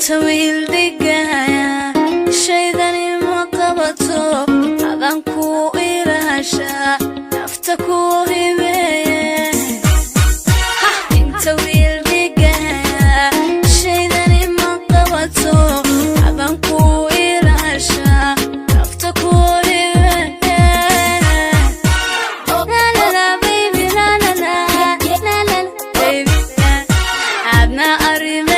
Inta wiil dhigaya shaydani ma qabato, adan ku ilaashaa, nafta ku hibeeye. Inta wiil dhigaya shaydani ma qabato, adan ku ilaashaa, nafta ku hibeeye. La la la baby, la la la la la baby, adna arrime.